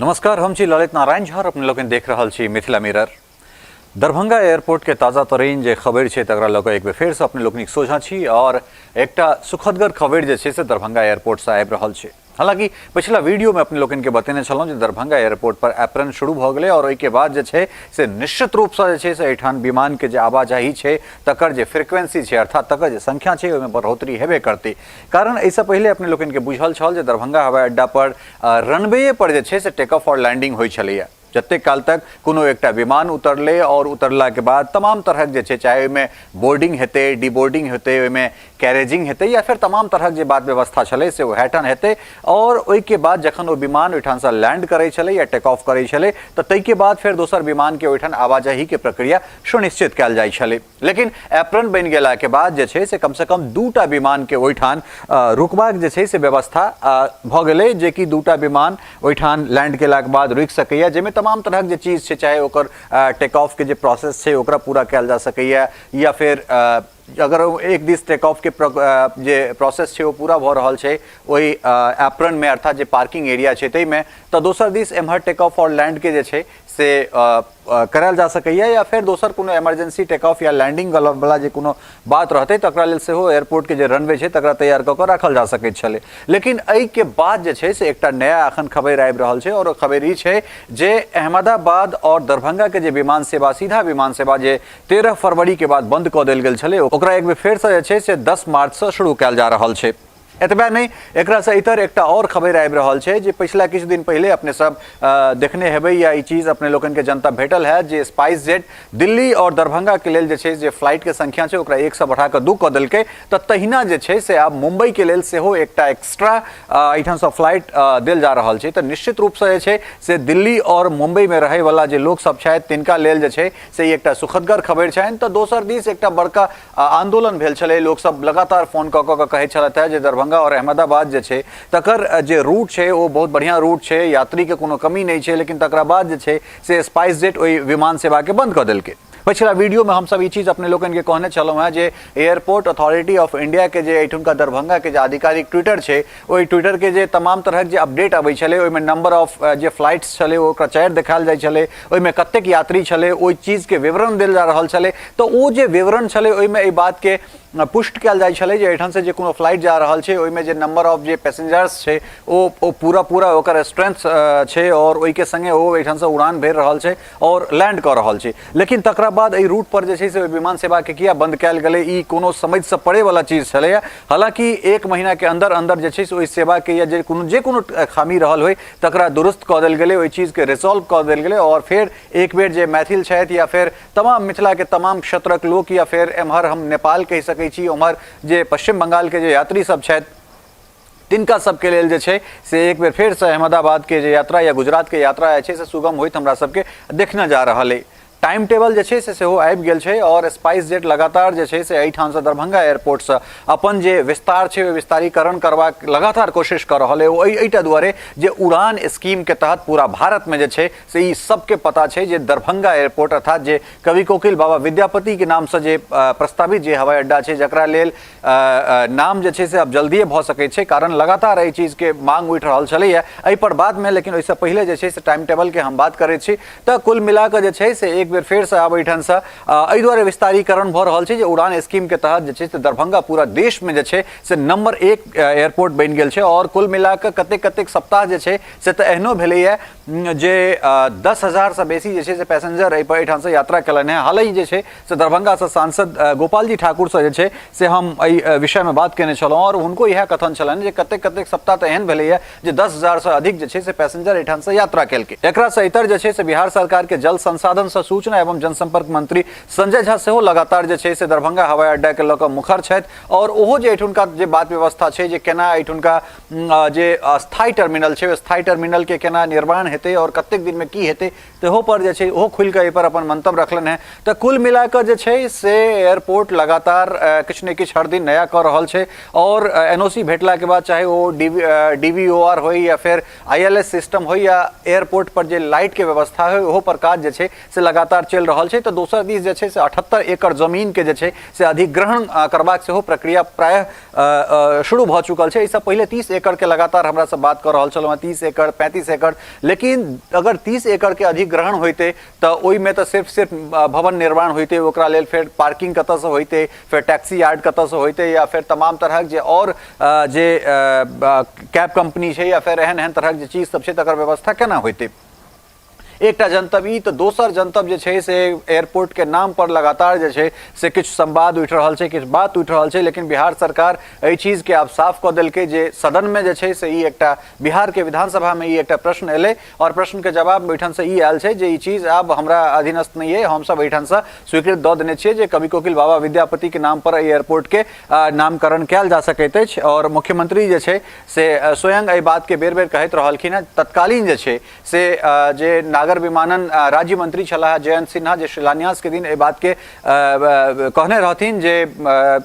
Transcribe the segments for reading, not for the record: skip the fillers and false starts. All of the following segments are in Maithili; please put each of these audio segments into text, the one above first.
नमस्कार, हम छी ललित नारायण झा और अपने लोकनि देख रहल छी मिथिला मिरर। दरभंगा एयरपोर्ट के ताज़ा तरीन जे खबर छै तकरा लऽ कऽ एक बेर फेरसँ अपने लोकनिक सोझाँ छी और एकटा सुखदगर खबर जे छै से दरभंगा एयरपोर्टसँ आबि रहल छै। हालांकि पिछला वीडियो में अपने लोकनि के बतेने छलहुँ जे दरभंगा एयरपोर्ट पर एप्रन शुरू भऽ गेलै और ओहिके बाद जे छै से निश्चित रूपसँ जे छै से एहिठाम विमान के जे आवाजाही छै तकर जे फ्रिक्वेंसी छै अर्थात तकर जे संख्या छै ओहिमे बढ़ोतरी हेबे करतै। कारण एहिसँ पहिले अपने लोकनि के बुझल छल जे दरभंगा हवाई अड्डा पर रनवे पर जे छै से टेक ऑफ और लैंडिंग होइ छलैया। जतेक काल तक कोनो एकटा विमान उतरलै और उतरलाके बाद तमाम तरहक जे छै चाहे ओहिमे बोर्डिंग हेतै, डीबोर्डिंग हेतै, ओहिमे कैरेजिंग हेतै या फेर तमाम तरहक जे बात व्यवस्था छलै से ओएहठाम हेतै और ओहिके बाद जखन ओ विमान ओहिठामसँ लैंड करै छलै या टेक ऑफ करै छलै तऽ ताहिके बाद फेर दोसर विमानके ओहिठाम आवाजाहीके प्रक्रिया सुनिश्चित कयल जाइ छलै। लेकिन एप्रन बनि गेलाके बाद जे छै से कमसँ कम दूटा विमानके ओहिठाम रुकबाक जे छै से व्यवस्था भऽ गेलै, जेकि दूटा विमान ओहिठाम लैंड केलाके बाद रुकि सकैए, जाहिमे तमाम तरहक जे चीज छै चाहे ओकर टेक ऑफके जे प्रोसेस छै ओकरा पूरा कयल जा सकैए या फेर अगर एक दिस टेक ऑफके जे प्रोसेस छै ओ पूरा भऽ रहल छै ओहि एप्रनमे अर्थात जे पार्किंग एरिया छै ताहिमे, तऽ दोसर दिस एम्हर टेक ऑफ आओर लैंडके जे छै से करायल जा सकैए या फेर दोसर कोनो इमरजेंसी टेक ऑफ या लैंडिंग वला जे कोनो बात रहतै तकरा लेल सेहो एयरपोर्टके जे रनवे छै तकरा तैयार कऽ कऽ राखल जा सकैत छलै। लेकिन एहिके बाद जे छै से एकटा नया एखन खबरि आबि रहल छै और ओ खबरि ई छै जे अहमदाबाद और दरभंगाके जे विमान सेवा, सीधा विमान सेवा जे 13 फरवरी के बाद बंद कऽ देल गेल छलै ओकरा एक बेर फेरसँ जे छै से 10 मार्चसँ शुरू कयल जा रहल छै। एतबे नहि, एकरासँ इतर एकटा आओर खबरि आबि रहल छै जे पछिला किछु दिन पहिले अपने सब देखने हेबै या ई चीज अपने लोकनिके जनता भेटल है जे स्पाइस जेट दिल्ली और दरभंगाके लेल जे छै जे फ्लाइटके संख्या छै ओकरा 1 से बढ़ा कऽ 2 कऽ देलकै, तऽ तहिना जे छै से आब मुंबईके लेल सेहो एकटा एक्स्ट्रा एहिठामसँ फ्लाइट देल जा रहल छै। तऽ निश्चित रूपसँ जे छै से दिल्ली और मुंबईमे रहैवला जे लोकसब छथि तिनका लेल जे छै से ई एकटा सुखदगर खबरि छनि। तऽ दोसर दिस एकटा बड़का आंदोलन भेल छलै, लोकसब लगातार फोन कऽ कऽ कहै छलथि हेँ जे दरभंगा आओर अहमदाबाद जे छै तकर जे रूट छै ओ बहुत बढ़िआँ रूट छै, यात्रीके कोनो कमी नहि छै, लेकिन तकरा बाद जे छै से स्पाइस जेट ओहि विमान सेवाके बंद कऽ देलकै। पछिला वीडियोमे हमसब ई चीज अपने लोकनिके कहने छलहुँ हेँ जे एयरपोर्ट अथॉरिटी ऑफ इंडियाके जे एहिठुनका दरभंगाके जे आधिकारिक ट्विटर छै ओहि ट्विटरके जे तमाम तरहक जे अपडेट अबै छलै ओहिमे नंबर ऑफ जे फ्लाइट्स छलै ओकरा 4 देखायल जाइ छलै, ओहिमे कतेक यात्री छलै ओहि चीजके विवरण देल जा रहल छलै। तऽ ओ जे विवरण छलै ओहिमे एहि बातके पुष्ट कयल जाइ छलै जे एहिठामसँ जे कोनो फ्लाइट जा रहल छै ओहिमे जे नंबर ऑफ जे पैसेंजर्स छै ओ पूरा पूरा ओकर स्ट्रेंथ छै और ओहिके संगे ओ एहिठामसँ उड़ान भरि रहल छै और लैंड कऽ रहल छै। लेकिन तकरा बाद एहि रूट पर जे छै से विमान सेवाके किया बंद कयल गेलै ई कोनो समझसँ परेवला चीज छलैए। हालाँकि 1 महीनाके अंदर अंदर जे छै से ओहि सेवाके या जे कोनो खामी रहल होइ तकरा दुरुस्त कऽ देल गेलै, ओहि चीजके रिजॉल्व कऽ देल गेलै और फेर एक बेर जे मैथिल छथि या फेर तमाम मिथिलाके तमाम क्षेत्रक लोक या फेर एम्हर हम नेपाल कहि सकै छी, ओम्हर जे पश्चिम बंगालके जे यात्री सब छथि तिनका सबके लेल जे छै से एक बेर फेरसँ अहमदाबादके जे यात्रा या गुजरातके यात्रा जे छै से सुगम होइत हमरा सबके देखने जा रहल अइ। टाइम टेबल जे छै से सेहो आबि गेल छै और स्पाइस जेट लगातार जे छै से एहिठामसँ दरभंगा एयरपोर्टसँ अपन जे विस्तार छै ओहि विस्तारीकरण करबाक लगातार कोशिश कऽ रहल अइ। ओ एहिटा दुआरे जे उड़ान स्कीमके तहत पूरा भारतमे जे छै से ई सबके पता छै जे दरभंगा एयरपोर्ट अर्थात जे कवि कोकिल बाबा विद्यापतिके नामसँ जे प्रस्तावित जे हवाई अड्डा छै जकरा लेल नाम जे छै से आब जल्दिए भऽ सकै छै, कारण लगातार एहि चीजके मांग उठि रहल छलैए। एहि पर बादमे, लेकिन ओहिसँ पहिले जे छै से टाइम टेबलके हम बात करै छी। तऽ कुल मिलाकऽ जे छै से एक बेर फेरसँ आब एहिठामसँ एहि दुआरे विस्तारीकरण भऽ रहल छै जे उड़ान स्कीमके तहत जे छै से दरभंगा पूरा देशमे जे छै से नंबर 1 एयरपोर्ट बनि गेल छै और कुल मिलाकऽ कतेक कतेक सप्ताह जे छै से तऽ एहनो भेलैए जे 10,000सँ बेसी जे छै से पैसेंजर एहिठामसँ यात्रा केलनि हेँ। हालहि जे छै से दरभंगासँ सांसद गोपालजी ठाकुरसँ जे छै से हम एहि विषयमे बात केने छलहुँ और हुनको इएह कथन छलनि जे कतेक कतेक सप्ताह तऽ एहन भेलैए जे 10,000सँ अधिक जे छै से पैसेंजर एहिठामसँ यात्रा केलकै। एकरासँ इतर जे छै से बिहार सरकारके जल संसाधनसँ सूचना एवं जनसंपर्क मंत्री संजय झा सेहो लगातार जे छै से दरभंगा हवाई अड्डाके लऽ कऽ मुखर छथि और ओहो जे एहिठुनका जे बात व्यवस्था छै जे केना एहिठुनका जे अस्थायी टर्मिनल छै स्थायी टर्मिनलके केना निर्माण हेतै और कतेक दिनमे की हेतै तहो पर जे छै ओहो खुलि कऽ एहिपर अपन मंतव्य रखलनि हेँ। तऽ कुल मिलाकऽ जे छै से एयरपोर्ट लगातार किछु ने किछु हर दिन नया कऽ रहल छै और NOC भेटलाके बाद चाहे ओ DVOR होइ या फेर ILS system होइ या एयरपोर्ट पर जे लाइटके व्यवस्था होइ ओहो पर काज जे छै से लगातार चलि रहल छै। तऽ दोसर दिस जे छै से 78 एकड़ जमीनके जे छै से अधिग्रहण करबाक सेहो प्रक्रिया प्रायः शुरू भऽ चुकल छै। एहिसँ पहिले 30 एकड़के लगातार हमरा सब बात कऽ रहल छलहुँ हेँ, 30 एकड़ 35 एकड़, लेकिन लेकिन अगर 30 एकड़ के अधिग्रहण होइते तऽ ओहिमे तऽ सिर्फ सिर्फ भवन निर्माण होइते, ओकरा लेल फेर पार्किंग कतऽसँ होइते, फेर टैक्सी यार्ड कतऽसँ होइते, या फेर तमाम तरहक जे आओर जे कैब कंपनी छै या फेर एहन एहन तरहक जे चीज सब छै तकर व्यवस्था केना होइते। एकटा जनतब ई, तऽ दोसर जनतब जे छै से एयरपोर्ट के नाम पर लगातार जे छै से किछु संवाद उठि रहल छै, किछु बात उठि रहल छै, लेकिन बिहार सरकार एहि चीज के आब साफ कऽ देलकै जे सदन में जे छै से ई एकटा बिहार के विधानसभा में ई एकटा प्रश्न एलै और प्रश्न के जवाब ओहिठाम से ई आयल छै जे ई चीज आब हमरा अधीनस्थ नहि अइ, हमसब एहिठाम से स्वीकृत दऽ देने छियै जे कवि कोकिल बाबा विद्यापति के नाम पर एहि एयरपोर्ट के नामकरण कयल जा सकैत अछि। और मुख्यमंत्री जे छै से स्वयं एहि बात के बेर बेर कहैत रहलखिन हेँ। तत्कालीन जे छै से जे नागर विमानन राज्य मंत्री छलाह जयंत सिन्हा, जे शिलान्यास के दिन एहि बात के कहने रहथिन जे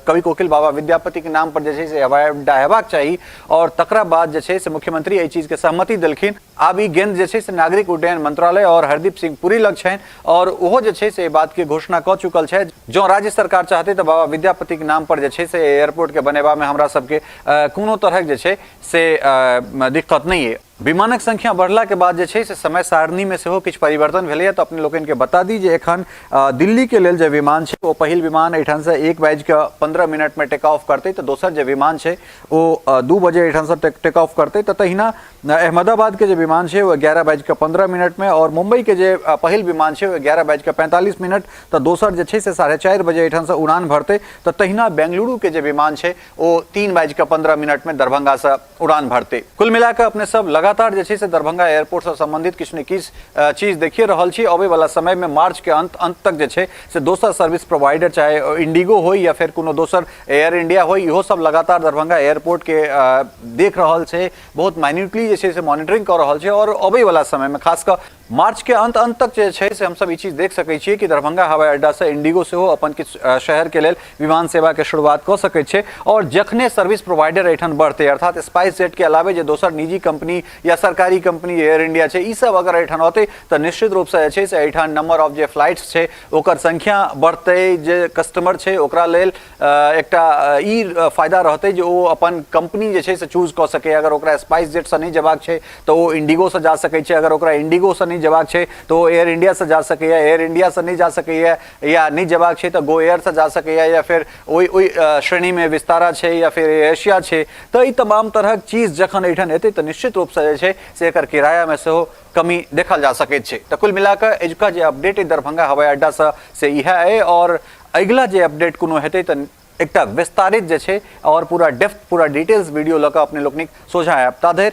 कवि कोकिल बाबा विद्यापति के नाम पर जे छै से हवाई अड्डा हेबाक चाही, और तकरा बाद जे छै से मुख्यमंत्री एहि चीज के सहमति देलखिन। आब ई गेंद जे छै से नागरिक उड्डयन मंत्रालय और हरदीप सिंह पुरी लग छनि और ओहो जे छै से एहि बात के घोषणा कऽ चुकल छथि। जँ राज्य सरकार चाहतै तऽ बाबा विद्यापति के नाम पर जे छै से एयरपोर्ट के बनेबा में हमरा सबके कोनो तरहक जे छै से दिक्कत नहि अइ। विमानक संख्या बढ़ला के बाद जे छै से समय सारणी में सेहो किछु परिवर्तन भेलैए। तऽ अपने लोकनि के बता दी जे एखन दिल्ली के लेल जे विमान छै ओ पहिल विमान एहिठाम से 1:15 में टेक ऑफ करतै, तऽ दोसर जे विमान छै ओ 2 बजे एहिठाम से टेक ऑफ करतै। तऽ तहिना अहमदाबाद के जे विमान छै ओ 11:15 में और मुंबई के जे पहिल विमान छै ओ 11:45, तऽ दोसर जे छै से 4:30 बजे एहिठाम से उड़ान भरतै। तऽ तहिना बेंगलुरु के जे विमान छै ओ 3:15 में दरभंगा से उड़ान भरतै। कुल मिलाकऽ अपने सब लगातार जे छै से दरभंगा एयरपोर्ट से संबंधित किछु ने किछु चीज देखिए रहल छी। अबै वाला समय में मार्च के अंत अंत तक जे छै से दोसर सर्विस प्रोवाइडर, चाहे इंडिगो होय या फेर कोनो दोसर एयर इंडिया होय, इहो सब लगातार दरभंगा एयरपोर्ट के देख रहल छै, बहुत माइन्यूटली जे छै से मॉनिटरिंग कऽ रहल छै। और अबै वाला समय में खास कऽ मार्च के अंत अंत तक जे छै से हमसब ई चीज देख सकै छियै कि दरभंगा हवाई अड्डा से इंडिगो सेहो अपन किछु शहर के लेल विमान सेवा के शुरुआत कऽ सकै छै। और जखने सर्विस प्रोवाइडर एहिठाम बढ़तै, अर्थात स्पाइस जेट के अलावे जे दोसर निजी कंपनी या सरकारी कंपनी एयर इंडिया छै, ई सब अगर एहिठाम औतै तऽ निश्चित रूप से जे छै से एहिठाम नंबर ऑफ जे फ्लाइट्स छै ओकर संख्या बढ़तै। जे कस्टमर छै ओकरा लेल एकटा ई फायदा रहतै जे ओ अपन कंपनी जे छै से चूज कऽ सकैए। अगर ओकरा स्पाइस जेटसँ नहि जेबाक छै तऽ ओ इंडिगोसँ जा सकै छै, अगर ओकरा इंडिगोसँ नहि जेबाक छै तऽ ओ एयर इंडियासँ जा सकैए, एयर इंडियासँ नहि जा सकैए या नहि जेबाक छै तऽ गो एयरसँ जा सकैए, या फेर ओहि ओहि श्रेणीमे विस्तारा छै या फेर एयर एशिया छै। तऽ ई तमाम तरहक चीज जखन एहिठाम एतै तऽ निश्चित रूपसँ जे छै से एकर किरायामे सेहो कमी देखल जा सकैत छै। तऽ कुल मिलाकऽ एजुका जे अपडेट अइ दरभंगा हवाई अड्डासँ से इएह अइ, आओर अगिला जे अपडेट कोनो हेतै तऽ एकटा विस्तारित जे छै और पूरा डेप्थ पूरा डिटेल्स वीडियो लऽ कऽ अपने लोकनिक सोझाँ आयब। ता धरि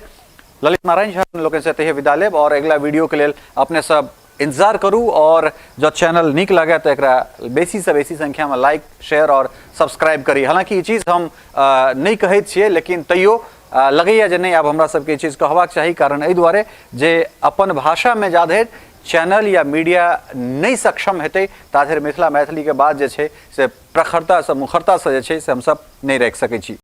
ललित नारायण झा अपने लोकनि से एतहिए विदा लेब और अगिला वीडियो के लेल अपने सब इंतजार करू, और जँ चैनल नीक लगे तऽ एकरा बेसीसँ बेसी संख्यामे लाइक शेयर और सब्सक्राइब करी। हालाँकि ई चीज हम नहि कहैत छियै, लेकिन तैयो लगैए जे नहि आब हमरा सबके ई चीज कहबाक चाही, कारण एहि दुआरे जे अपन भाषामे जाधरि चैनल या मीडिया नहि सक्षम हेतै ताधरि मिथिला मैथिलीके बात जे छै से प्रखरतासँ मुखरतासँ जे छै से हमसब नहि राखि सकै छी।